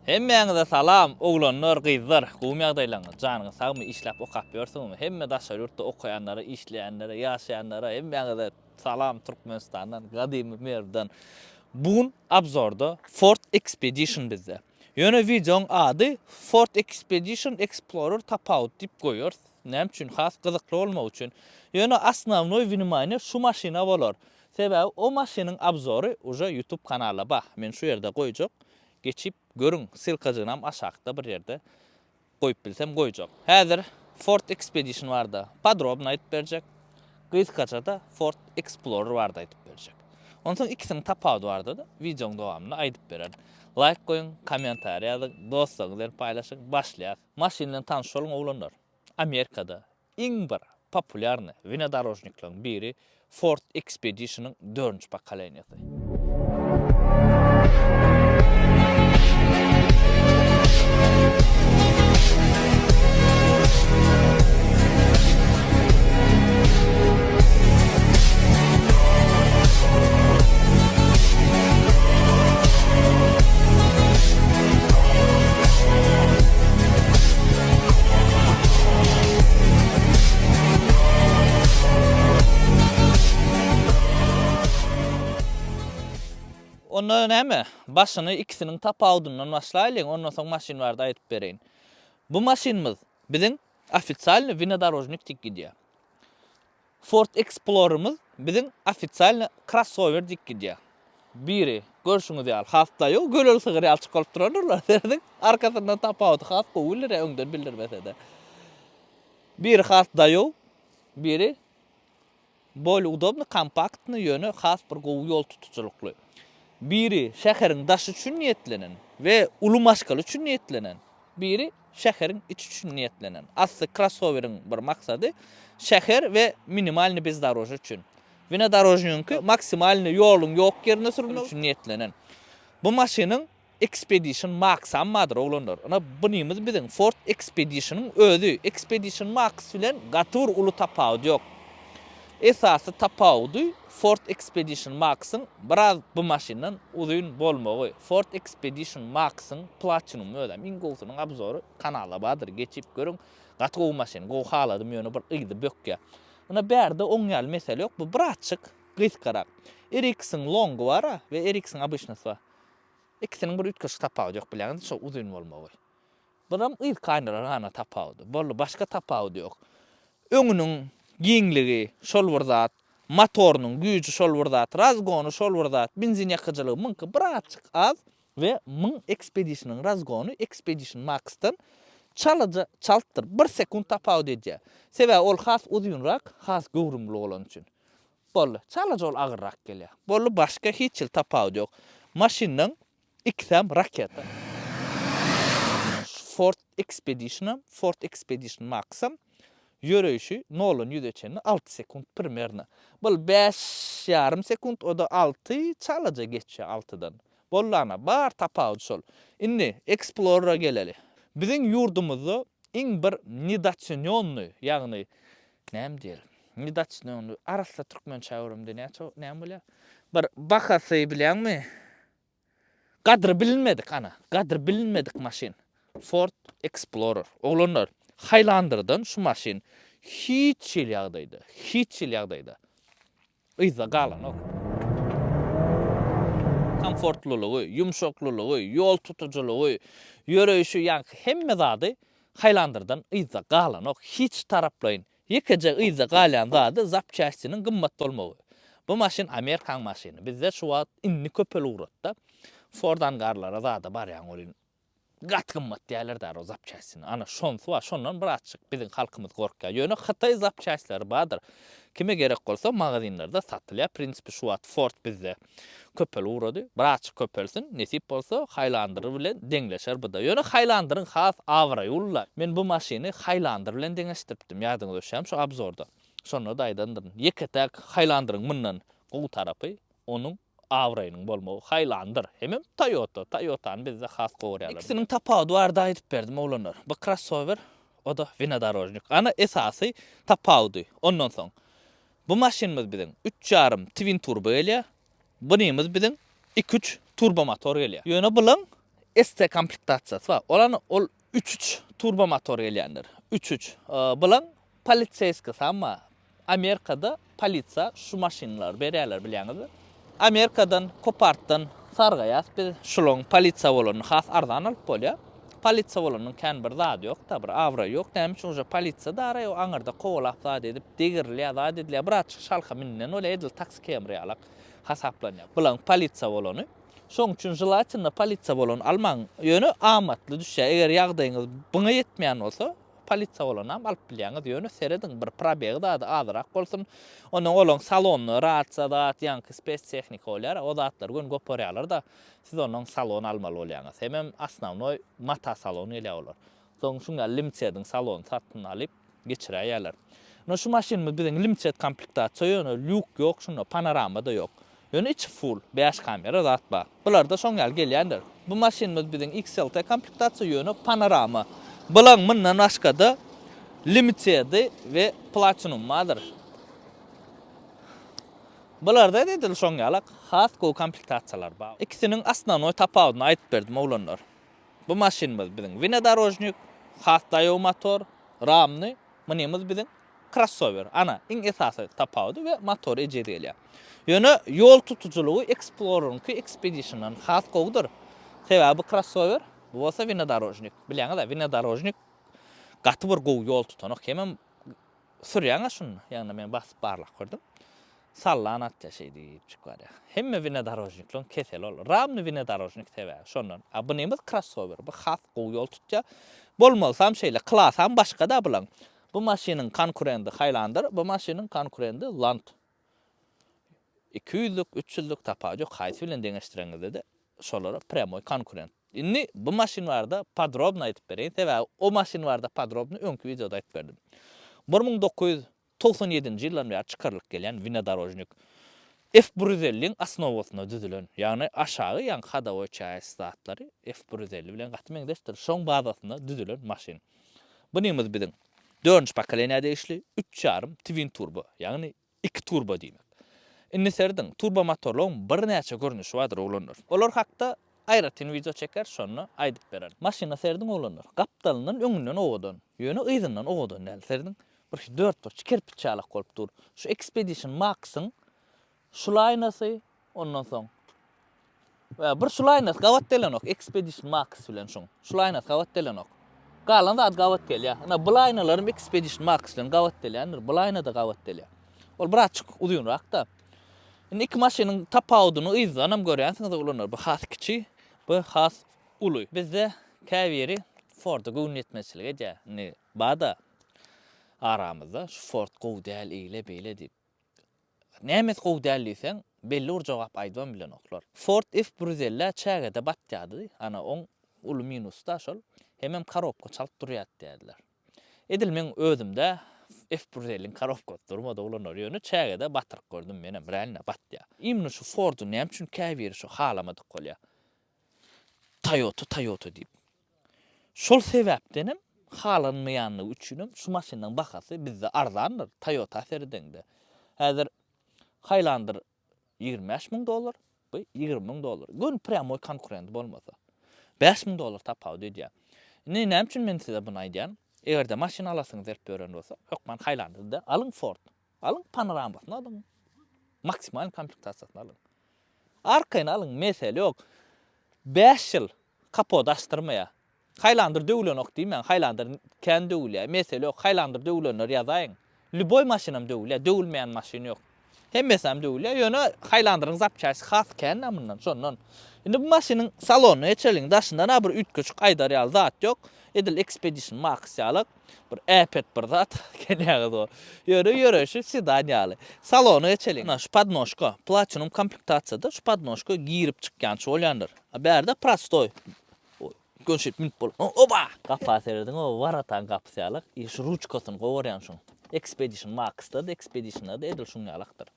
Hemmäňize salam oglanlar gyzlar gowmy ýagdaýlaňyz janyňyz sagmy işläp okap ýörsüňizmi hemme daşary ýurtda okaýanlara işleýänlere ýaşaýanlara hemmäňize salam Türkmenistandan gadymy Merwden bu gün obzorda Ford Expedition bizde ýöne wideoň ady Ford Expedition Explorer tapawut diýip goýarys näme üçin has gyzykly bolmagy üçin ýöne osnownoý wnimaniýe şu maşyna bolar sebäbi o maşynyň obzory uje ýutub kanalda bar men şu ýerde goýjak Geçip görüň, ssylkajygynam aşakda bir ýerde goýup bilsem goýjak. Häzir Ford Expedition barada podrobno aýdyp berjek. Gysgaça-da Ford Explorer barada aýdyp berjek. Onsoň ikisiniň tapawudy barada-da wideoň dowamynda aýdyp bererin. Laýk goýuň, kommentariý ýazyň, dostlaryňyz bilen paýlaşyň. Başlaýas. Maşyn bilen tanyş boluň oglanlar. Amerikada Iň bir populýarny wnedorožnikleriň biri Ford Expedition-yň dördünji pokoleniýasy. Onda näme, başyny ikisiniň tapawudyndan başlaýlyň, ondan soň maşyn barada aýdyp bereýin. Bu maşynymyz biziň ofitsialnyý wnedorožnik diýip gidýär. Ford Explorer'ymyz biziň ofitsialny krossower diýip gidýär. Biri, görşüňiz ýaly, has daýaw, göleli sygyr ýaly çyk bolup durandyrlar. Serediň, arkasyndan tapawudy has gowy bildirýär, öňden bildirmese-de. Biri has daýaw, biri bolýa udobny, kompaktny, ýöne has bir gowy ýol tutujylykly. Biri şäheriň daşy üçin niýetlenen we uly maşgala üçin niýetlenen. Biri şäheriň içi üçin niýetlenen. Asly krossoweriň bir maksady şäher we minimalnyý bezdorožýe üçin. Wnedorožnyňky maksimalnyý ýoluň ýok ýerinde sürmek üçin niýetlenen. Bu maşynyň Expedition Max-am bardyr oglanlar. Ynha bunymyz biziň Ford Expedition-yň özi. Expedition Max bilen gaty bir uly tapawudy ýok. Esasy tapawudy Ford Expedition Max-yň biraz bu maşyndan uzyn bolmagy. Ford Expedition Max-yň Platinum özem iň gowusynyň obzory kanalda bardyr, geçip görüň. Gaty gowy maşyn, gowy haladym ýöne bir yzy bökýär. Ynha bärde oň ýaly mesele ýok, bu birazçyk gysgarak. RX-iň longy bar-a we RX-iň obyçnysy bar. Ikisiniň bir üýtgeşik tapawudy ýok bilýäňizmi şo uzyn bolmagy. Buram yzky aýnalar gana tapawudy. Boldy başga tapawudy ýok. Öňüniň giňligi şol bir zat, motorynyň güýji şol bir zat, razgony şol bir zat, benzin ýakyjylygy muňky birazjyk az we muň Expedition-yň razgony Expedition Max-dan çalaja çaltdyr. Bir sekunt tapawut edýär. Sebäbi ol has uzynrak, has göwrümli bolany üçin. Boldy. Çalaja ol agyrrak gelýär. Boldy başga hiç hili tapawudy ýok. Maşynlaň ikisem raketa. Ford Expedition-am, Ford Expedition Max-am ýöreýşi noldan ýüze çenli alty sekunt primerno. Bul bäş ýarym sekunt, o-da alty, çalaja geçýär altydan. Boldy ana, bar tapawudy şol. Indi Explorer-a geleli. Biziň ýurdumyzda iň bir nedoosenennyý, ýagny näme diýeli, nedoosenennyý, arassa türkmençä öwremde näçe, näme bolýar? Bir bahasy bilýäňmi? Gadry bilinmedik ana, gadry bilinmedik maşyn. Ford Explorer. Oglanlar, Highlanderden şu maşyn hiç hili ýagdaýda, hiç hili ýagdaýda yzda galanok. Komfortlylygy, ýumşaklylygy, ýol tutujylygy, ýöreýşi ýaňky hemme zady Highlanderden yzda galanok hiç taraplaýyn. Ýekeje yzda galýan zady zapçastiniň gymmat bolmagy. Bu maşyn Amerikaň maşyny. Bizde şu wagt indi köpel ugratda. Ford angarlara zada barýaň welin gaty gymmat diýýärler däl o zapçastini. Ana şonsy bar. Şondan birazjyk biziň halkymyz gorkýar. Ýöne hytaý zapçastleri bardyr. Kime gerek bolsa magazinlerde satylýar. Prinsipi şu wagt Ford bizde köpel ugrady. Birazjyk köpelsin, nesip bolsa Highlander bilen deňleşer bu-da. Ýöne Highlanderiň has abraýy uly-la. Men bu maşyny Highlander bilen deňeşdiripdim, ýadyňyza düşýärmi şu obzorda. Şonda-da aýdandyryn. Ýeke-täk Highlanderiň mundan gowy tarapy onuň abraýynyň bolmagy. Highlander hemem Toyota. Toyotany bizde has gowy görýärler. Ikisiniň tapawudy barada aýdyp berdim oglanlar. Bu krossower, o-da wnedorožnik. Ana esasy tapawudy. Ondan soň Bu maşynymyz biziň üç ýarym twin turbo gelýär. Bunymyz biziň iki üç turbo motor gelýär. Ýöne bulaň ST komplektasiýasy bar. Ol ana ol üç üç turbo motor gelýändir. Üç üç. Bulaň poliseýskisi amma Amerikada polisiýa şu maşynlary berýärler bilýäňizmi? Amerikadan Copartdan sargaýas biz şulaň polisiýa bolanyny has arzan alyp bolýar. Polisiýa bolanyň kän bir zady ýok-da, bir abraýy ýok. Näme üçin uje polisiýa daraý o aňyrda kowalap zat edip degirilýär, zat edilýär. Birazjyk şalka minilen bolýar edil taksi Camry ýalak hasaplanýar. Bulaň polisiýa bolany. Şoň üçin želatelno polisiýa bolany almaň. Ýöne amatly düşýär. Eger ýagdaýyňyz buňa ýetmeýän bolsa, polisiýa bolanam alyp bilýäňiz. Ýöne serediň, bir probegi zady azyrak bolsun. Ondan olaň salonyna rasiýa zat, ýaňky spestehnika bolýar, o zatlary göni goparýarlar-da, siz ondan salon almaly bolýaňyz. Hemem osnownoý mata salon gelýär olar. Soň şuň ýaly limtediň salony satyn alyp, geçiräýýärler. Ine şu maşynymyz biziň limited komplektasiýa ýöne lýuk ýok şunda panorama-da ýok. Ýöne içi full, 5 kamera zat bar. Bularda şoň ýaly gelýändir. Bu maşynymyz biziň XLT komplektasiýa ýöne panorama. Bulaň mundan başga-da limitedi we platinum bardyr. Bularda edil şoň ýalak has gowy komplektasiýalar bar. Ikisiniň osnownoý tapawudyny aýdyp berdim oglanlar. Bu maşynymyz biziň wnedorožnik, has daýaw motor, ramny, munymyz biziň krossower. Ana, iň esasy tapawudy we motory ejiz gelýär. Ýöne ýol tutujylygy Explorer-yňky Expedition-dan has gowudyr. Sebäbi bu krossower, bu bolsa wnedorožnik. Bilýäňiz-ä, wnedorožnik gaty bir gowy ýol tutanok. Hemem Sürýäň-ä şuny, ýagny men basyp barlap gördüm. Sallan atýa şeý diýipjik barýa. Hemme wnedorožnikleň keseli ol. Ramny wnedorožnik sebäbi şondan. A bunymyz krossower, bu has gowy ýol tutýa. Bolmalysam şeýle, klasam başga-da bulaň. Bu maşynyň konkurendi Highlander, bu maşynyň konkurendi Land. Iki ýüzlük, üç ýüzlük tapawut ýok, haýsy bilen deňeşdireňizde-de şolara prýamoý konkurent. Indi bu maşyn barada podrobno aýdyp bereýin, sebäbi o maşyn barada podrobno öňki wideoda aýdyp berdim. 1997-nji ýyldan bäri çykarylyp gelýän wnedorožnik F 150-iň osnowasynda düzülen, ýagny aşagy ýaňky hodowoý çäýs zatlary F 150 bilen gaty meňzeşdir, şoň bazasynda düzülen maşyn. Bunymyz biziň dördünji pokoleniýa degişli üç ýarym twin turbo, ýagny Iki turbo diýmek. Indi serediň, turbo motorlaryň birnäçe görnüşi bardyr oglanlar. Olar hakda aýratyn wideo çekeris, şonda aýdyp bererin. Maşyna serediň oglanlar. Gapdalyndan öňünden owadan, ýöne yzyndan owadan däl. Serediň, bir dörtburç kerpiç ýalak bolup dur. Şu Expedition Max-yň şul aýnasy, ondan soň Bir şul aýnasy gabat gelenok Expedition Max bilen şuň. Şul aýnasy gabat gelenok. Galan zat gabat gelýär. Ina bul aýnalarym Expedition Max bilen gabat gelýändir. Bul aýna-da gabat gelýär. Ol birazçyk uzynrak-da. Indi iki maşynyň tapawudyny yzdan hem görýänsiňiz oglanlar. Bu has kiçi, bu has uly. Bizde käbiri Ford-a göwün ýetmezçilik edýär. Indi bar-da aramyzda şu Ford gowy däl eýle-beýle diýip. Nämesi gowy däl diýseň, belli bir jogap aýdybam bilenoklar. Ford F 150-ä çägede batýardy, ana oň uly minusy-da şol. Hemem korobka çalt durýardy diýýärdiler. Edil meň özümde F 150-iň korobkasy durmady oglanlar, ýöne çägede batyryp gördüm menem, realno batýar. Imенно şu Fordy näme üçin käbiri şu halamadyk bolýar? Toyota, Toyota diýip. Şol sebäpdenem halanmaýanlygy üçinem şu maşynyň bahasy bizde arzandyr Toyota seredeňde. Häzir Highlander 25 müň dollar, bu 20 müň dollar. Göni prýamoý konkurent bolmasa. 5 müň dollar tapawut edýär. Indi näme üçin men size buny aýdýan? Eger-de maşyn alasyňyz gelip ýören bolsa, hökman Highlander-da alyň Ford. Alyň panoramasyny alyň. Maksimal komplektasiýasyny alyň. Arkaýyn alyň, mesele ýok. 5 ýyl Kapot açdyrmaýar. Haýlandyr döwülenok diýmäň, haýlandyr kän döwülýär. Mesele ýok, haýlandyr döwülenler ýazaýyň. Lýuboý maşynam döwülýär, döwülmeýän maşyn ýok. Hemmesem döwülýär, ýöne haýlandyryň zapçasty has kän-dä mundan, şondan. Indi bu maşynyň salonyna geçeliň, daşyndan-a bir üýtgeşik aýdar ýaly zat ýok. Edil Expedition Max ýalak. Bir äpet bir zat gelýäňiz o. Ýöne ýöreýşi sedan ýaly. Salona geçeliň. Ynha şu podnožka, platinum komplektasiýada şu podnožka girip çykýança bolýandyr. A bärde prostoý. Gönşüp münüp bol. Oba! Gapa serediň o warataň gapysy ýalak. I şu ruçkasyny gowarýan şuň. Expedition Max-da-da, Expedition-da-da edil şuň ýalakdyr.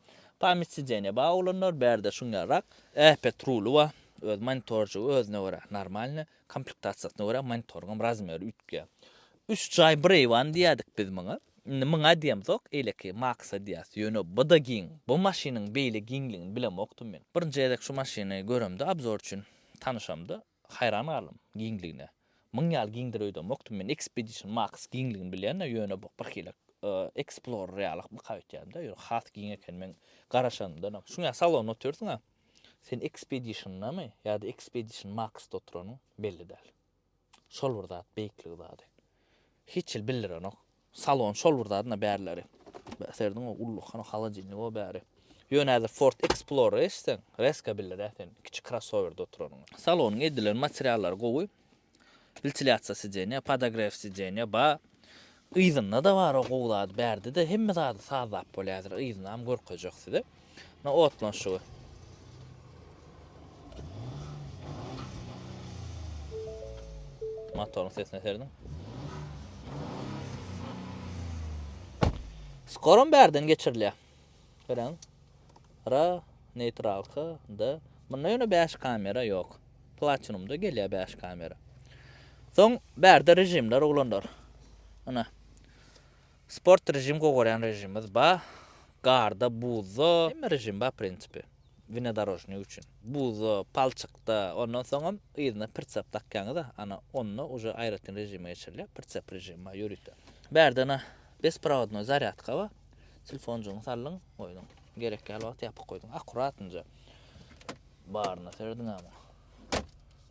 Pamýat sidenýe bar oglanlar, bärde şuň ýalak. Äpet ruly bar. Öz monitorjygy özüne görä normalny. Komplektasiýasyna görä monitoryňam razmeri üýtgeýär. Üç jaý bir eýwan diýýärdik biz muňa. Indi muňa diýemzok, eýleki Max-a diýýäs. Ýöne bu-da giň. Bu maşynyň beýle giňligini bilemokdym men. Birinji gezek şu maşyny göremde obzor üçin tanyşamda. Haýran galdym giňligine. Muň ýaly giňdir öýdemokdym men. Expedition Max giňligini bilýän-de, ýöne bu birhili Explorer ýalakmyka öýtýädim-de, ýöne has giň eken meň garaşanymdanam. Şuň ýaly salonda otyrsyň-a, sen Expedition-damy ýa-da Expedition Max-da oturanyň belli däl. Şol bir zat, beýikligi zady. Hiç hili bildirenok. Salon şol bir zadyna bärleri. Serediň o ullakan holodilnik o bäri. Ýöne häzir Ford Explorer eşitseň, reska bildirýär sen kiçi krossowerde oturanyňy. Salonyň edilen materiallary gowy. Wentilýasiýa sidenýa, podogrew sidenýa ba. Yzynda-da bar o gowy zady. Bärde-de hemme zady sazlap bolýar häzir. Yzynam görkezjek size. Muna otlanyşygy. Motoryň sesine serediň. Skoram bärden geçirilýär. Göräň. R, neytralka, D. Bunda ýöne 5 kamera ýok. Platinumda gelýär 5 kamera. Soň bärde rejimler oglanlar. Ana. Sport rejim gowy görýän rejimimiz ba. Garda, buzda hemme rejim bar prinsipi. Wnedorožnik üçin. Buzda, palçykda, ondan soňam yzyna pritsep dakýaňyz-a, ana onda uje aýratyn rejime geçirilýär. Pritsep rejimi bar ýörite. Bärde ana besprovodnoý zarýadka bar. Telefonjygyňy saldyň, goýduň. Gerek däl wagt ýapyk goýduň. Akkuratnyja. Baryna serediň ama.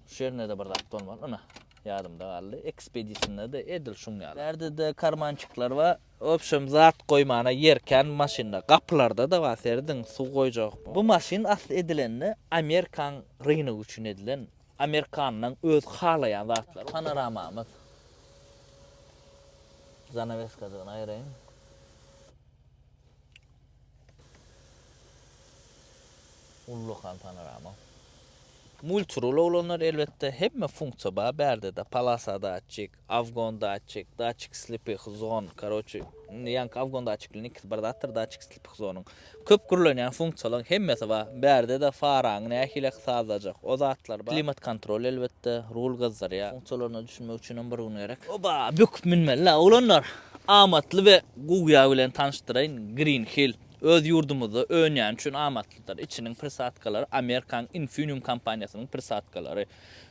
Şu ýerinde-de bir zat bolmaly. Ynha, ýadymda galdy. Ekspedisinde-de edil şuň ýaly. Bärde-de karmançikler bar. Wobşem zat goýmana ýer kän bu maşynda. Gapylarda-da bar, serediň, suw goýjak. Bu maşyn asly edilende Amerikaň rynogy üçin edilen. Amerikanlaň öz halaýan zatlary. Panoramamyz. Zanaweskajygyny aýyraýyn. Ullakan panorama. Multirul oglanlar elbetde hemme funksiýa bar bärdede palasa datçik, awgon datçik, datçik slepyh zon karoçi indi ýaňky awgon datçik bilen ikisi bir zatdyr datçik slepyh zonyň köp gürlenýän funksiýalaryň hemmesi bar bärdede faraňy nähili sazlajak o zatlar bar klimat kontrol elbetde rul gyzdyrýar funksiýalaryna düşünmek üçinem bir gün gerek. Oba böküp münmeli oglanlar amatly we gowy ýag bilen tanyşdyraýyn Green Hill. Öz ýurdumyzda önýäni üçin amatlydyr. Içiniň prisadkalary Amerikanyň Infineum kompaniýasynyň prisadkalary.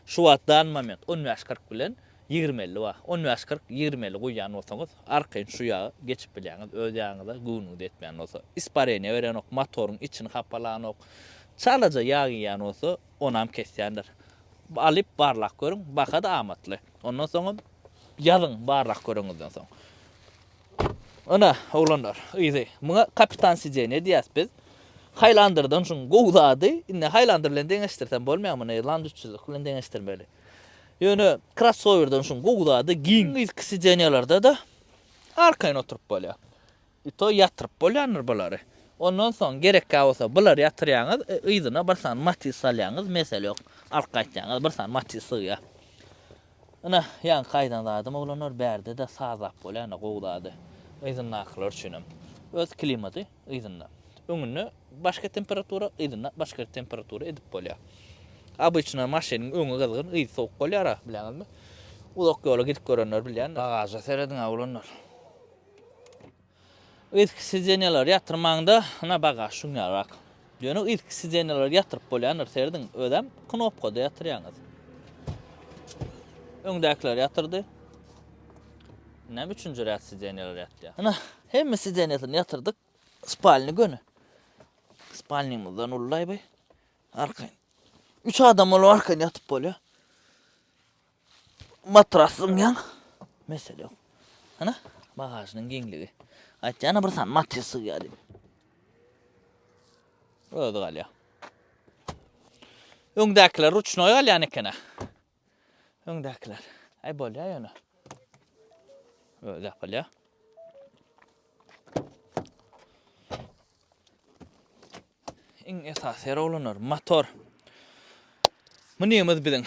Şu wagt dan moment on bäş 40 bilen 20 50 bar. On bäş 40, 20 50 guýýan bolsaňyz, arkaýyn şu ýagy geçip bilýäňiz. Öz ýagyňyza göwnüňiz ýetmeýän bolsa. Ispareniýa berenok, motoryň içini hapalanok. Çalaja ýag iýýän bolsa, onam kesýändir. Alyp barlap görüň, baha-da amatly. Ondan soňam ýazyň barlap göreňizden soň. Ynha, oglanlar, yzy. Muňa kapitan sidenýe diýýäs biz. Highlanderden şuň gowy zady, indi Highlander bilen deňeşdirsem bolmaýar muny, Land 300 bilen deňeşdirmeli. Ýöne crossoverden şuň gowy zady giň yzky sidenýalarda-da arkaýyn oturyp bolýar. I to ýatyryp bolýandyr bulary. Ondan soň gerekkä bolsa bulary ýatyrýaňyz, yzyna bir sany Matiz salýaňyz, mesele ýok. Alyp gaýtýaňyz, bir sany Matiz sygýar. Ine, ýaňky aýdan zadym oglanlar, bärde-de sazlap bolýan-da gowy zady. Yzyndakylar üçinem. Öz klimaty yzynda. Öňünde başga temperatura, yzynda başga temperatura edip bolýar. Obyçno maşynyň öňi gyzgyn, yzy sowuk bolýar-a, bilýäňizmi? Uzak ýola gidip görenler bilýändir. Bagaža serediň-ä oglanlar. Yzky sidenýalary ýatyrmaňda, ynha bagaž şuň ýalyrak. Ýöne yzky sidenýalary ýatyryp bolýandyr, serediň, özem knopkada ýatyrýaňyz. Öňdäkiler ýatyrdy. Indi üçünji räd sidenýalar ýatýar. Ynha, hemme sidenýasyny ýatyrdyk. Spalny göni. Spalnymyzdan ullaý bu. Arkaýyn. Üç adam bolup arkaýyn ýatyp bolýar. Matras zyňýaň. Mesele ýok. Ana, bagažynyň giňligi. Aýtýan bir sany matras sygýar diýip. Özi galýar. Öňdäkiler ruçnoý galýan eken-ä. Öňdäkiler. Aý bolýar ýöne. Özi ýapylýar. Iň esasy ýeri oglanlar, motor. Munymyz biziň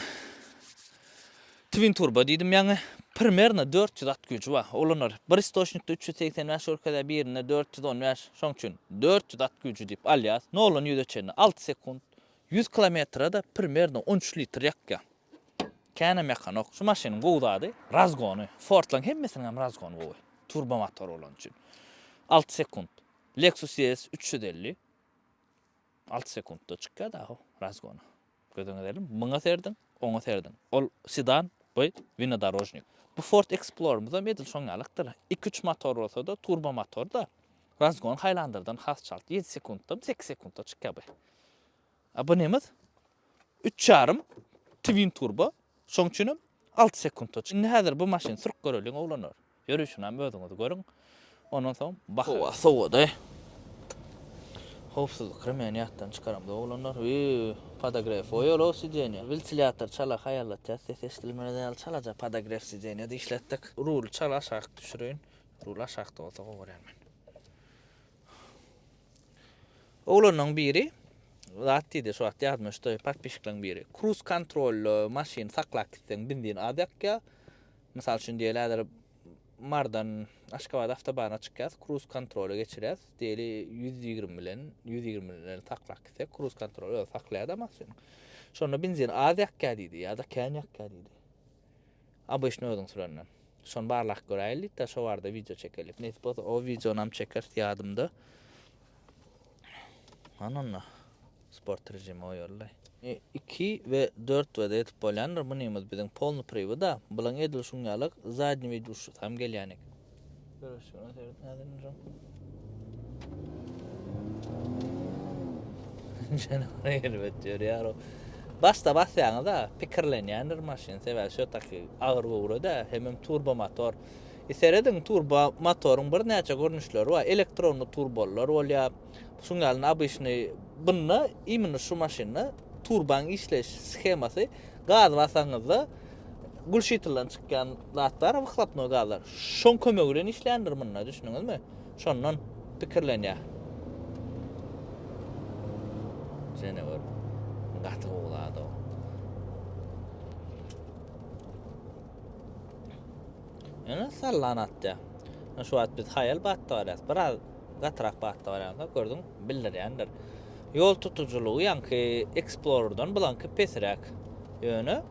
twin turbo diýdim ýaňy. Primerno 400 at güýji bar. Oglanlar, bir istoçnikde 385 görkezýär, birinde 415. Şoň üçin 400 at güýji diýip alýas. Noldan ýüze çenli 6 sekunt. 100 kilometre-de primerno 13 litr ýakýar. Känem ýakanok. Şu maşynyň gowy zady razgony. Fordlaryň hemmesiniň hem razgony gowy. Turbo motor bolany üçin. 6 sekunt. Lexus ES 350 6 sekuntda çykýar da o razgona. Gözüňize elim, muňa serdiň. Oňa serediň. Ol sedan, bu wnedorožnik. Bu Ford Explorer-ymyzam edil şoň ýalykdyr. Iki-üç motor bolsa-da, turbo motor-da. Razgon Highlander-dan has çalt. Ýedi sekuntda, sekiz sekuntda çykýar bu. A bu nemiz? Üç ýarym twin turbo. Şoň üçinem 6 sekuntda. Indi häzir bu maşyny sürüp göreliň oglanlar. Ýörüşini özüňiz görüň. Ondan soň baha. Howa sowady. Howpsuzlyk remeni ýatdan çykaramda oglanlar. Üý, podogref goýaly o sidenýa. Wentilýator çala haýallatýar. Ses eşidilmez ýaly çalaja podogref sidenýa dişletdik. Ruly çala aşak düşüreýin. Rul aşakda bolsa gowy görýän men. Oglanlaryň biri zat diýdi, şu wagt ýadyma düşdi, podpisçikleriň biri. Kruz kontrolly maşyny saklap gitseň benzin az ýakýar. Mysal üçin diýeli häzir Mardan Aşgabat awtobana çykýas, kruz kontroly geçirýäs. Diýeli 120 bilen, 120 bilen saklap gitsek, kruz kontrol özi saklaýar-da maşyny. Şonda benzin az ýakýar diýdi, ýa-da kän ýakýar diýdi. Obyçny özüň sürenden. Şony barlap göräýeli diýdi-de, şo barada wideo çekeli. Nesip bolsa o wideonam çekeris ýadymda. Hany onda sport režimi goýaly. 2 we 4 we edip bolýandyr. Munymyz biziň polny priwoda. Bulaň edil şuň ýaly zadnyi widuşysy hem gelýän eken. Görüşüne seret nädin Elbet ýörýär o. Başda basýaňyz-a, pikirlenýändir maşyn, sebäbi şu taki agyr göwre-de, hemem turbo motor. E, serediň, turbo motoryň birnäçe görnüşleri bar. Elektronly turbolylar bolýar. Şuň ýaly obyçnyý bunda imенно şu maşynda turbaň işleýiş shemasy gaz basaňyzda gulşitilden çykýan zatlar wyhlopnoý gazlar. Şoň kömegi bilen işleýändir munda, düşündiňizmi? Şondan pikirlenýär. Jene gör. Gaty gowy zat o. Ýöne sallan atýar. Şu wagt biz haýal batda barýas. Biraz gatyrak batda barýansoň gördüň bildirýändir. Ýol tutujylygy ýaňky Explorer-dan bulaňky pesräk. Ýöne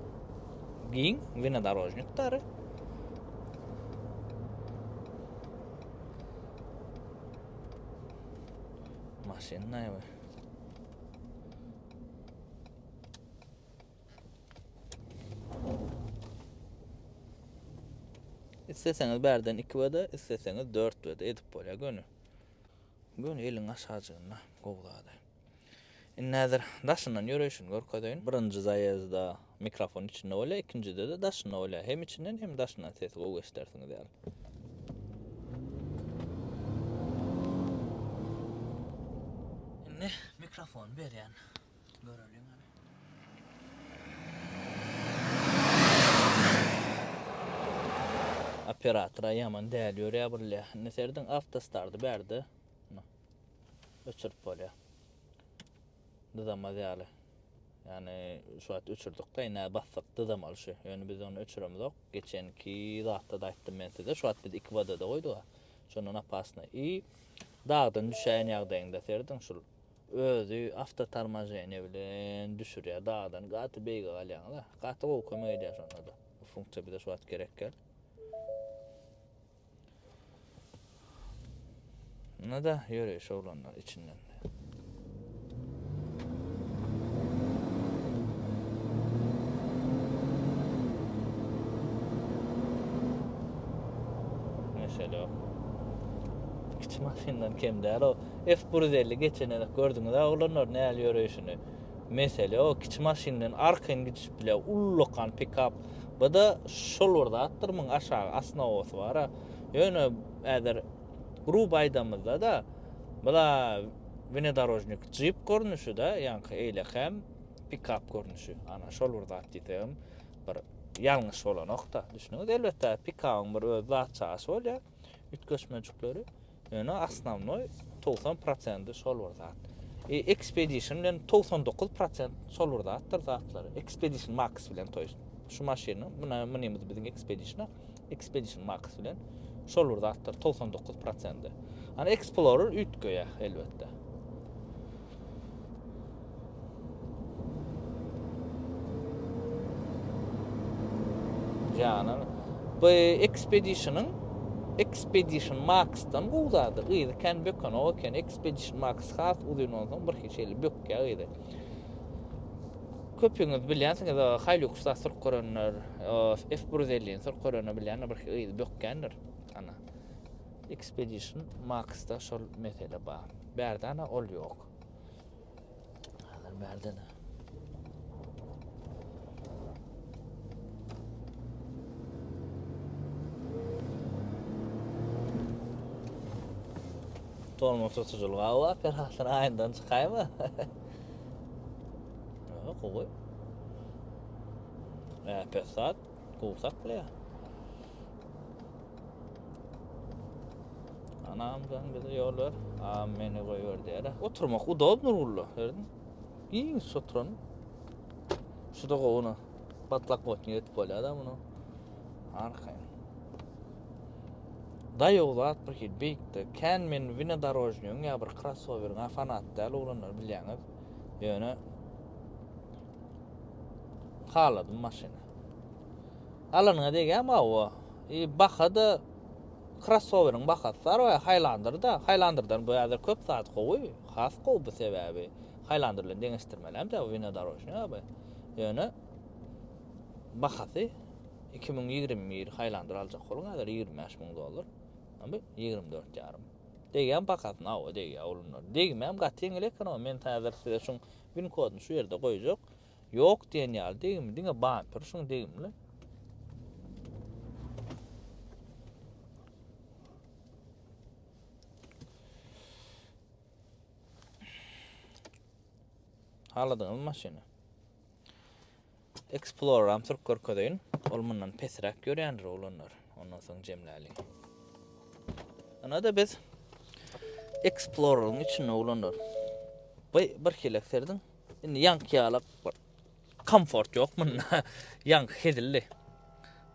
giň wnedorožnik dary. Maşyn näme? Isleseňiz bärden 2 wada, isleseňiz 4 wada edip bolýar göni. Göni eliň aşajygynda gowy zady. Indi häzir daşyndan ýöreýşini görkezeýin. Birinji zaýezda mikrofon içinde bolýar, ikinjide-de daşynda bolýar. Hem içinden, hem daşyndan sesi gowy eşidersiňiz ýaly. Indi mikrofony berýän. Göreliň hany. Operatora ýaman däl ýörýär birle. Indi serediň awtostardy bärde. Öçürip bolýar. Dyzamaz ýaly. Ýani şu wagt öçürdük-de, indi bassak dyzamaly şu. Ýöne biz ony öçüremizok. Geçenki zatda-da aýtdym men size. Şu wagt biz 2 wada-da goýduk-a. Şondan opasno. I dagdan düşäýen ýagdaýyňda serediň şul özi awtotormoženiýe bilen düşürýär. Dagdan gaty beýige galýaňyz-a. Gaty gowy kömek edýär şonda-da. Bu funksiýa bize şu wagt gerek däl. Bunda-da ýöreýiş oglanlar içinden. Mesele ýok. Kiçi maşyndan kem däl o. F150 geçen gezek gördüňiz-ä oglanlar näl ýöreýşini. Mesele ýok, kiçi maşyndan arkaýyn gidişip bilýär. Ullakan pikap. Bu-da şol bir zatdyr, muň aşagy osnowasy bar-a. Ýöne häzir gruby aýdamyzda-da, bu-da wnedorožnik jip görnüşi-de, ýaňky eýlekem pikap görnüşi. Ana, şol bir zat diýsegem bir ýalňyş bolanok-da, düşündiňiz? Elbetde, pikabyň bir öz zat-çaşy bolýar, üýtgeşmejikleri. Ýöne osnownoý 90 prosendi şol bir zat. E, Expedition bilen 99 prosent şol bir zatdyr zatlary. Expedition Max bilen to ýest. Şu maşynyň, buna munymyz biziň Expedition-a, Expedition Max bilen şol bir zatdyr 99 prosendi. Ana Explorer üýtgeýär elbetde. Jana. Bu Expedition-yň Expedition Max-dan gowy zady. Yzy kän bökenok eken. Expedition Max has uzyn bolsa bir hili şeýle bökýär yzy. Köpüňiz bilýänsiňiz, Hilux zat sürüp görenler, F150-ni sürüp görenler bilýändir, bir yzy bökýändir. Ana. Expedition Max-da şol mesele bar. Bärde ana ol ýok. Häzir bärde de. Tormoz tutujylyk awa, operator aýyndan çykaýma. Ýa, gowy. Äpet zat, gowy saklaýar. Anam sen bize ýol ber. A meni goýber diýär. Oturmak udobno rulda. Gördüň? Giňiş oturan. Şu da gowy. Patlak botny edip bolýar da muny. Arkaýyn. Daýaw zat bir hili beýikde. Kän men winodorožnyň ýa bir krossoweriň a fanat däl oglanlar bilýäňiz. Ýöne haladym maşyny. Alanyňa degýärmi hawa. I baha-da krossoweriň bahasy bar we Highlander-da. Highlander-dan bu häzir köp zat gowy. Has gowy bu sebäbi. Highlander bilen deňeşdirmeli hem-de bu winodorožnyý abi. Ýöne bahasy 2021 Highlander aljak boluň häzir 25 müň dollar. Abi 24 ýarym. Degýän bakasyna hawa degýär oglanlar. Degmäm gaty ýeňil eken o. Men häzir size şuň win koduny şu ýerde goýjak. Ýok diýen ýaly degimli diňe bamper şuň degimli. Haladyňyz maşyny. Explorer-am sürüp görkezeýin. Ol mundan pesräk ýörýändir oglanlar. Ondan soň jemläliň. Ana-da biz Explorer-iň içinde oglanlar. Bu bir hilek serediň. Indi ýaňky ýalak bir komfort ýok munda. Ýaňky hezildi.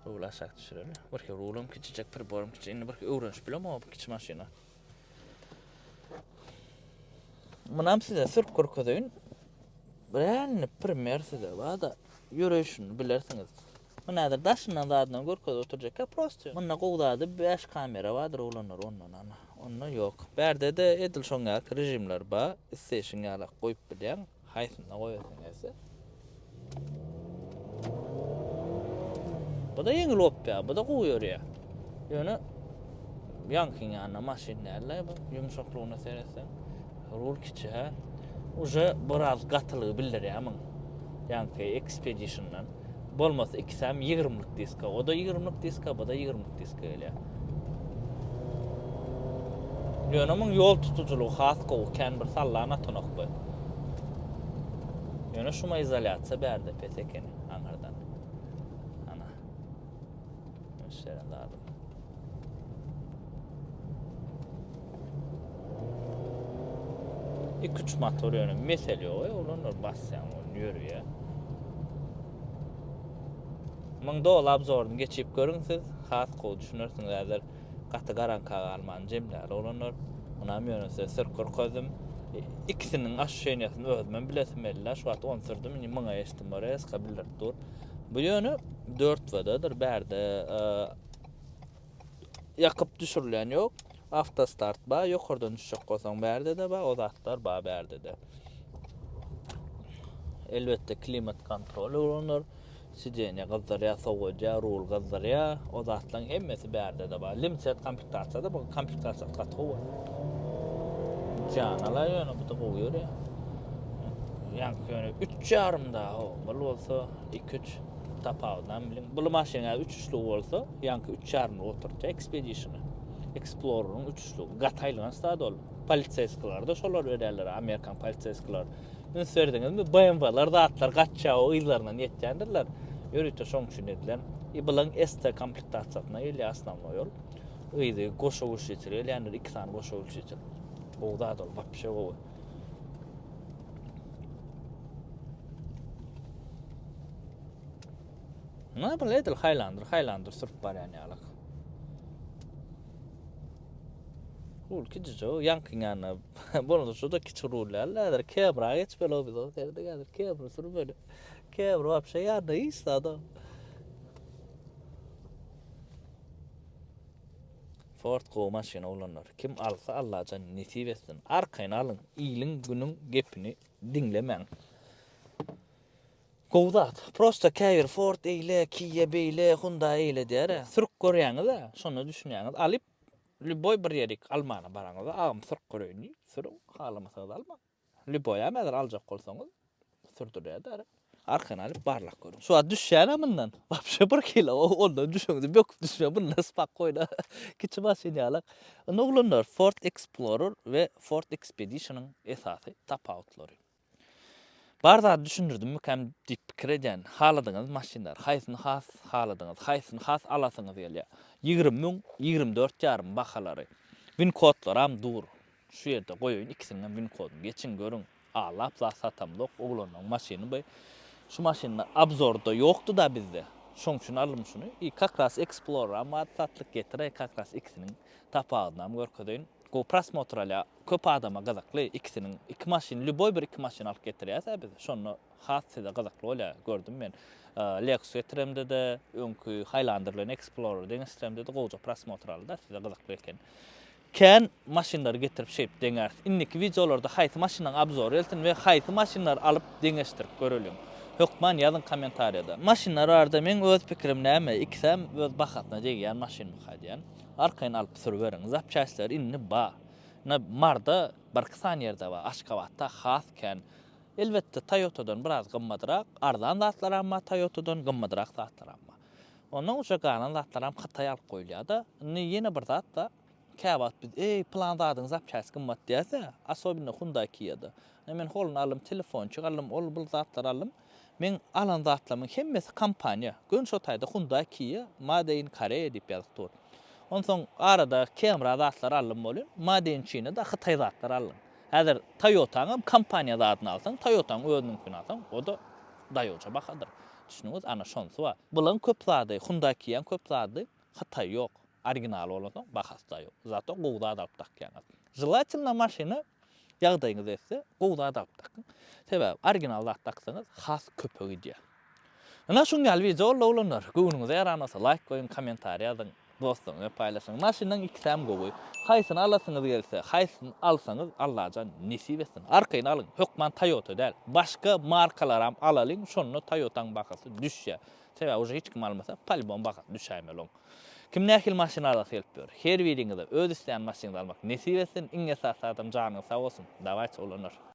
Rul aşak düşüreli. Bir hil rulam kiçijek, priborum kiçijek. Indi bir hil öwrenişip bilemok bu kiçi maşyna. Munam size sürüp görkezeýin. Realny primer size bada ýöreýşini bilersiňiz. Muny häzir daşyndan zadyndan görkezip oturjakka prosto. Munda gowy zady 5 kamera bardyr oglanlar ondan ana. Onda ýok. Bärde-de edil şoň ýaly režimler bar. Isleýşiň ýalak goýup bilýäň. Haýsynda goýasyň gelse. Bu da ýeňil opýar, bu da gowy ýörýär. Ýöne ýaňkyň ýanynda maşyn däl-de bu ýumşaklygyna seretseň. Rul kiçi hä. Uje biraz gatylygy bildirýär muň. Ýaňky Expedition-dan. Bolmasa ikisem 20-lik diska. O da 20-lik diska, bu da 20-lik diska gelýär. Ýöne muň ýol tutujylygy has gowy, kän bir sallan atanok bu. Ýöne şuma izolýasiýa bärde pes ekeni aňyrdan. Ana. Üns beren zadym. Iki üç motor ýöne mesele ýok, olanlar basýan ol ýörýär. Muň doly obzoryny geçip görüň siz, has gowy düşünersiňiz häzir gaty garaňka galman jemläli oglanlar. Munam ýöne size sürüp görkezdim. Ikisiniň aşuşeniýasyny özümem bilesim geldi. Şu wagt ony sürdüm, indi muňa geçdim bir reska bildirip dur. Bu ýöne 4 W-dadyr bärde ýakyp düşürilýän ýok. Awtostart bar, ýokardan düşjek bolsaň bärde-de bar, o zatlar bar bärde-de. Elbetde klimat kontrol olanlar sidenýe gyzdyrýar, sowadýar, rul gyzdyrýar. O zatlaryň hemmesi bärde-de bar. Limited komplektasiýada bu komplektasiýasy gaty gowy. Jan ala ýöne bu da gowy ýörýär. Ýaňky ýöne 3 ýarym da, o, bul bolsa 2-3 tapawudynam biliň. Bul maşynyň 3 üçlügi bolsa, ýaňky 3 ýarymlyk oturtýar Expedition-y. Explorer-iň 3 üçlügi. Gaty aýylganç zat ol. Poliseýskiler-de şolar berýärler, Amerikan poliseýskiler. Üns berdiňizmi, BMW-ler zatlar gaçýar, o yzlaryndan ýetýändirler. Ýörite şoň üçin edilen. I bulaň ST komplektasiýasyna gelýär osnownoý ol. Yzy goşa guşiçil gelýändir, iki sany goşa guşiçil. Gowy zat ol, wapşe gowy. Na bu edil Highlander, Highlander sürüp barýan ýalyk. Rul kiçijik, ýaňkyň ýanyna bolmasa şu da kiçi rul däl, häzir Camry-a geçmeli o biz o serde häzir Camry sürmeli. Camry wapşe ýanynda hiç zat ýok. Ford gowy maşyn oglanlar. Kim alsa Allajan nesip etsin. Arkaýyn alyň. Iliň günüň gepini diňlemäň. Gowy zat. Prosta käbir Ford eýle, Kia beýle, Hyundai eýle diýer-ä. Sürüp görýäňiz-ä, şonda düşünýäňiz. Alyp, lýuboý bir ýerik almana baraňyzda, agam sürüp göreýin diýip, sürüň, halamasaňyz almaň. Lýuboýam häzir aljak bolsaňyz, sürdürýär-dä. Arkaýyn alyp barlap görüň. Şu wagt düşýän-ä mundan. Wapşe bir kilo. Ondan düşeňde böküp düşme. Bunda spokojno. Kiçi maşyn ýalak. Indi oglanlar Ford Explorer we Ford Expedition-yň esasy tapawutlary. Bar zady düşündirdimmikäm diýip pikir edýän. Haladyňyz maşynlary. Haýsyny has haladyňyz? Haýsyny has alasyňyz gelýär? 20 müň, 24 ýarym bahalary. Win kodlaram dur. Şu ýerde goýaýyn ikisiniňem win kodyny. Geçiň görüň. Alap zat satamzok oglanlaň maşyny bu. Şu maşynda obzorda ýokdy-da bizde. Şoň üçin aldym şuny. I kak ras Explorer-am bar satlyk getiräý kak ras ikisiniň tapawudynam görkezeýin. Gowy prosmotr alýar. Köp adama gyzykly ikisiniň iki maşyn lýuboý bir iki maşyn alyp getirýäs-ä biz. Şonda has size gyzykly bolýar. Gördüm men. Lexus getiremde-de, öňki Highlander bilen Explorer deňeşdiremde-de gowja prosmotr aldy-da size gyzykly eken. Kän maşynlary getirip şeýdip deňäris. Indiki wideolarda haýsy maşynlaň obzory gelsin we haýsy maşynlary alyp deňeşdirip göreliň. Hökman ýazyň kommentariýada. Maşynlar barada meň öz pikirim näme, ikisem öz bahasyna degýän maşynmyka diýän. Arkaýyn alyp sürüberiň. Zapçastleri indi ba. Ine Marda birki sany ýerde bar, Aşgabatda has kän. Elbetde Toyotadan biraz gymmadrak, arzan zatlaram bar Toyotadan, gymmadrak zatlaram bar. Ondan uje galan zatlaram hytaý alyp goýulýada. Indi ýene bir zat da, käwagt biz eý pylan zadyň zapçasty gymmat diýäs-ä, asobinno Hyundai Kia-da. Ine men holun aldym, telefonçik aldym, ol bul zatlar aldym. Meň alan zatlarymyň hemmesi kompaniýa. Göni şo taýda Hyundai Kia Made in Korea diýip ýazyp dur. Onsoň arada Camry zatlar aldym welin, Made in China-da hytaý zatlar aldym. Häzir Toyota-nyňam kompaniýa zadyny alsaň, Toyota-nyň özüniňkini alsaň, o-da daýawja bahadyr. Düşündiňiz? Ana şonsy bar. Bulaň köp zady, Hyundai Kia-nyň köp zady hytaý ýok. Original bolansoň bahasy daýaw. Zato gowy zat alyp dakýaňyz. Želatelno maşyna ýagdaýyňyz etse gowy zat alyp dakyň. Sebäbi original zat daksaňyz has köpe gidýär. Ynha şuň ýaly wideo boldy oglanlar. Göwnüňize ýaran bolsa laýk goýuň, kommentariý ýazyň, dostlaryňyz bilen paýlaşyň. Maşynlaň ikisem gowy. Haýsyny alasyňyz gelse, haýsyny alsaňyz Allajan nesip etsin. Arkaýyn alyň. Hökman Toyota däl. Başga markalaram alalyň, şonda Toyotaň bahasy düşýär. Sebäbi uje hiç kim almasa, polibom bahasy düşäýmeli oň. Kim nähili maşyn alasy gelip ýör. Her biriňize öz isleýän maşynyňyzy almak nesip etsin. Iň esasy zadam janyňyz sag bolsun. Dawayçy oglanlar.